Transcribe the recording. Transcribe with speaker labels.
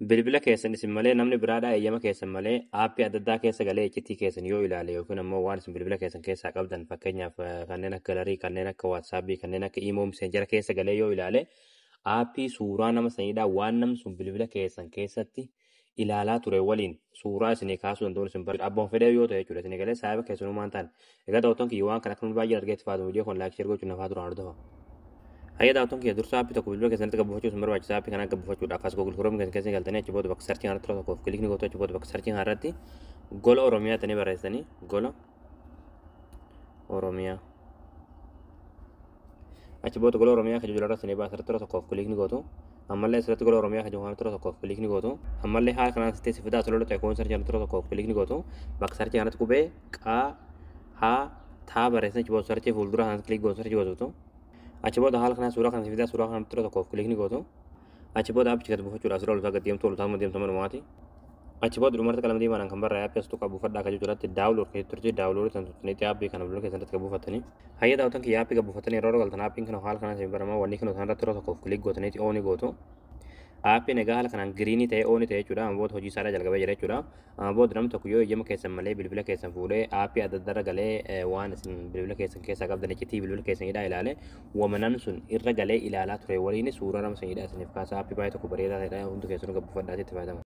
Speaker 1: Bilbila keessan isin malee namni biraadhaa eeyyama keessan malee aappii adda addaa keessa galee iccitii keessan yoo ilaale yookiin ammoo waan isin bilbila keessan keessaa qabdan, fakkeenyaaf kanneen akka gallery, kanneen akka WhatsAppii, kanneen akka Imo Messengera keessa galee yoo ilaale, aappii suuraa nama saniidhaa waan namni sun bilbila keessan keessatti ilaalaa ture waliin suuraa isinii kaasuu danda'uun isin barbaadu. Abboon fedhee yoo ta'e jechuudha. Isinii galee saayiba keessanummaan ta'an. Egaa daawwattoon kiyya, waan kana akka baay'ee argeetti faatu viidiyoo kun like, share gochuun nafaa duraan hordofa. Hayya, daawwattoon kiyya, dursa aappii tokko bilbila keessanitti gabbuufachuu isin barbaachisa. Aappii kana gabbuufachuudhaaf as Google Chrome keessan keessa galtanii, achi booda bakka searchii kanarratti yeroo tokkoof click ni gootu. Achi booda bakka searchii kanarratti Gola Oromiyaa ta'anii barreessanii, Gola Oromiyaa. Achi booda Gola Oromiyaa kan jiru irratti ni baasa, irratti yeroo tokkoof click ni gootu. Ammallee asirratti Gola Oromiyaa kan jiru kanarratti yeroo tokkoof click ni gootu. Ammallee haala kanaan sitti si fidaa solola ta'e kun searchii kanarratti yeroo tokkoof click ni gootu. Bakka searchii kanarratti qubee qaa haa taa barreessanii, achi booda searchii fuuldura kanatti click gootu, searchii gootu. Achi booda haala kanaan suuraa kana si fidaa, suuraa kanatti yeroo tokkoof click ni gootu. Achi booda aappicha gad buufachuudhaaf suuraa olutaa gad deemtu, olutaa deemtu manumaati. Achi booda dhumarratti qalama diimaadhaan kan barraa'e aappii as tuqaa buufadhaa kan jiru irratti download kan turte, download kan turtanitti aappii kana bilbila keessatti gad buufattanii. Hayya, daawwattoon kiyya, aappii gad buufattanii yeroo galtan aappiin kana haala kanaan isin barama. Wanni kana irratti yeroo tokkoof click gootaniiti on gootu. Aappiin egaa haala kanaan greenii ta'ee on ta'e jechuudha. Amma booda hojii isaa jalqabee jira jechuudha. Amma booda namni tokko yoo eeyyama keessan malee bilbila keessan fuudhee aappii adda addaa irra galee waan isin bilbila keessan keessaa qabdan, iccitii bilbila keessanidhaa ilaale, wama namni sun irra galee ilaalaa ture waliin suuraa nama sanidhaa isiniif kaasa. Aappii baay'ee tokko bareedaa ta'edha. Hundi keessanuu gad buufadhaati itti fayyadama.